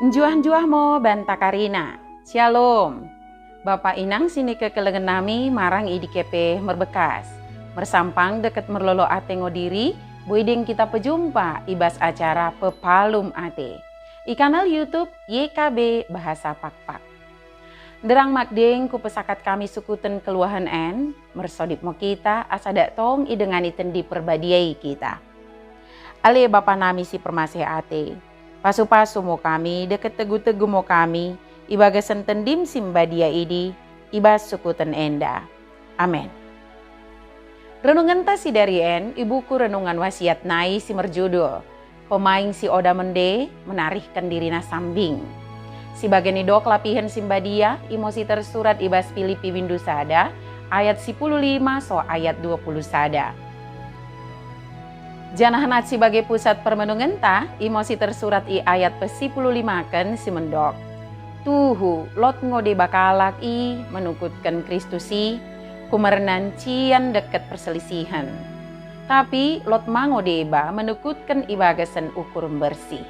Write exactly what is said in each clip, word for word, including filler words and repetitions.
Njuah-njuah mo banta karina. Syalom. Bapa inang sinikekelengen nami marang i dike pe merbekas. Mersampang dekket merlolo ate ngo diri, boi deng kita pejumpa i bas acara Pepalum Ate i kanal YouTube Y K B Bahasa Pakpak. Nderrang madeng kupesakat kami sukuten kelluahen en, mersodip mo kita asa dak tong idengani Tendi Perbadia i kita. Ale Bapa nami si permaseh ate, pasu-pasu mo kami dekket tegu-tegu mo kami i bagasen Tendim si mbadia idi i bas sukuten enda. Amen. Renungenta sidari en i buku Renungan Wasiat nai si merjudul Pemaing si Oda Mende Menarihken Dirina Sambing. Si bage nidok lapihen si mbadia, imo si tersurat i bas Pilipi bindu sada, ayat sipuluh lima soh ayat dua puluh sada. Janah nat si bage pusat permenungenta, imo si tersurat i ayat pesipuluh limaken si mendok. Tuhu, lot ngo deba kalak i menukutken Kristus i, kumerna ncian dekket perselisihen. Tapi lot ma ngo deba menukutken i bagasen ukur mbersih.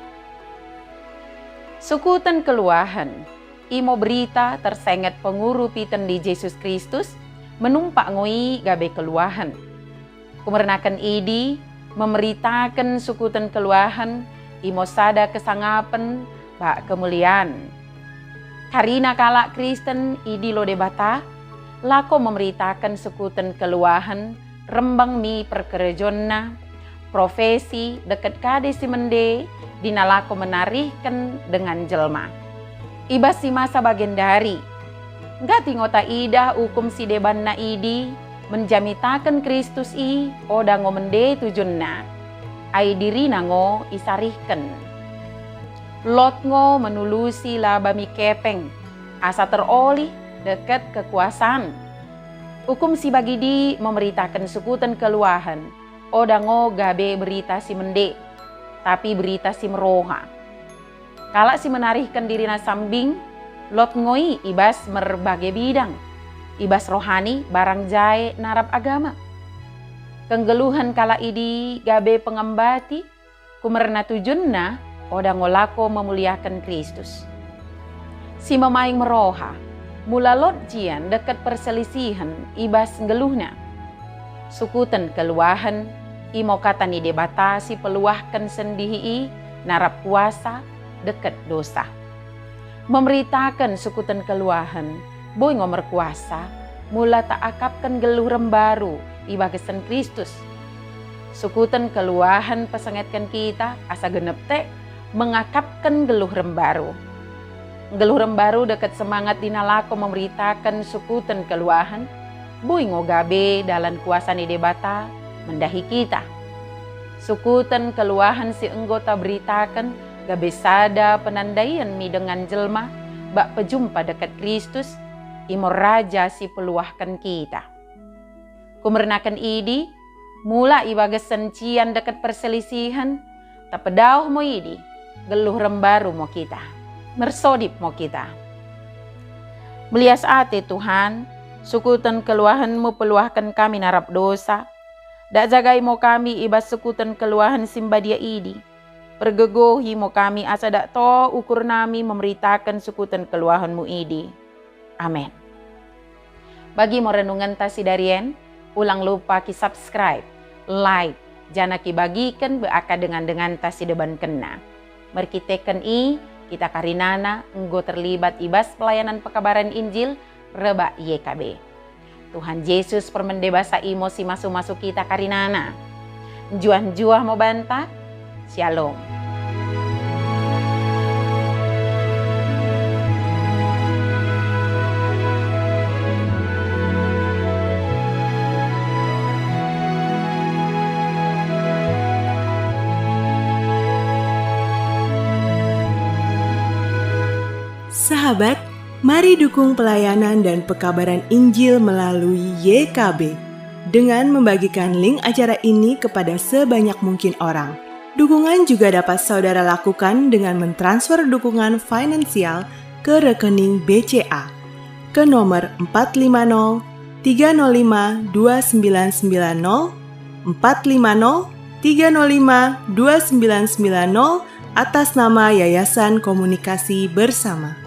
Sukuten kelluahen, imo berita tersenget pengurupi Tendi Jesus Kristus, menumpak ngo i gabe kelluahen. Kumernaken idi, memeritaken sukuten kelluahen, imo sada kesangapen bak kemuliaan. Karina kalak Kristen idilo Debata, lako memeritaken sukuten kelluahen, rembang mi perkerejonna, profesi, dekket kade si mende, dina lako menarihken dengan jelma. I bas si masa bagendari, nggati ngo taidah ukum si debanna idi, menjamitaken Kristus i, oda ngo mende tujunna. Ai dirina ngo isarihken. Lot ngo menulusi laba mi kepeng, asa terolih dekket kekuasaan. Ukum si bagidi memeritaken sukuten kelluahen, oda ngo gabe berita si mende, tapi berita si meroha. Kalak si menarihken dirina sambing, lot ngo i i bas merbage bidang, i bas rohani barang jae narap agama. Kenggelluhen kalak idi gabe pengambati, kumerna tujunna oda ngo lako memuliaken Kristus. Si memaing meroha, mula lot ncian dekket perselisihen i bas nggelluhna. Sukuten kelluahen, imo kata ni Debata si pelluahken sendihi i narap kuasa dekket dosa. Memeritaken sukuten kelluahen, boi ngo merkuasa, mula taakapken nggelluh rembaru i bagasen Kristus. Sukuten kelluahen pesengetken kita asa gennep tek mengakapken nggelluh rembaru. Nggelluh rembaru dekket semangat dina lako memeritaken sukuten kelluahen, boi ngo gabe dalan kuasa ni Debata mendahi kita. Sukuten kelluahen si enggo taberitaken gabe sada penandaien mi dengan jelma bak pejumpa dekket Kristus, imo Raja si pelluahken kita. Kumernaken idi, mula i bagasen ncian dekket perselisihen, tapedaoh mo idi, nggelluh rembaru mo kita. Mersodip mo kita. Melias ate Tuhan, sukuten kelluahenmu pelluahken kami narap dosa. Dak jagai mo kami i bas sukuten kelluahen si mbadia idi. Pergegohi mo kami asa dak tong ukur nami memeritaken sukuten kelluahenmu idi. Amen. Bagi mo renungenta sidari en, ulang lupa ki-subscribe, like, janah kibagiken bak dengan-denganta si debankenna. Merkiteken i, kita karinana enggo terlibat i bas pelayanan pekabaren Injil rebbak Y K B. Tuhan Jesus permende basa imo si masu-masu kita karinana. Njuah-njuah mo banta. Syalom. Sahabat, mari dukung pelayanan dan pekabaran Injil melalui Y K B dengan membagikan link acara ini kepada sebanyak mungkin orang. Dukungan juga dapat saudara lakukan dengan mentransfer dukungan finansial ke rekening B C A ke nomor empat lima nol tiga nol lima dua sembilan sembilan nol, empat lima nol tiga nol lima dua sembilan sembilan nol atas nama Yayasan Komunikasi Bersama.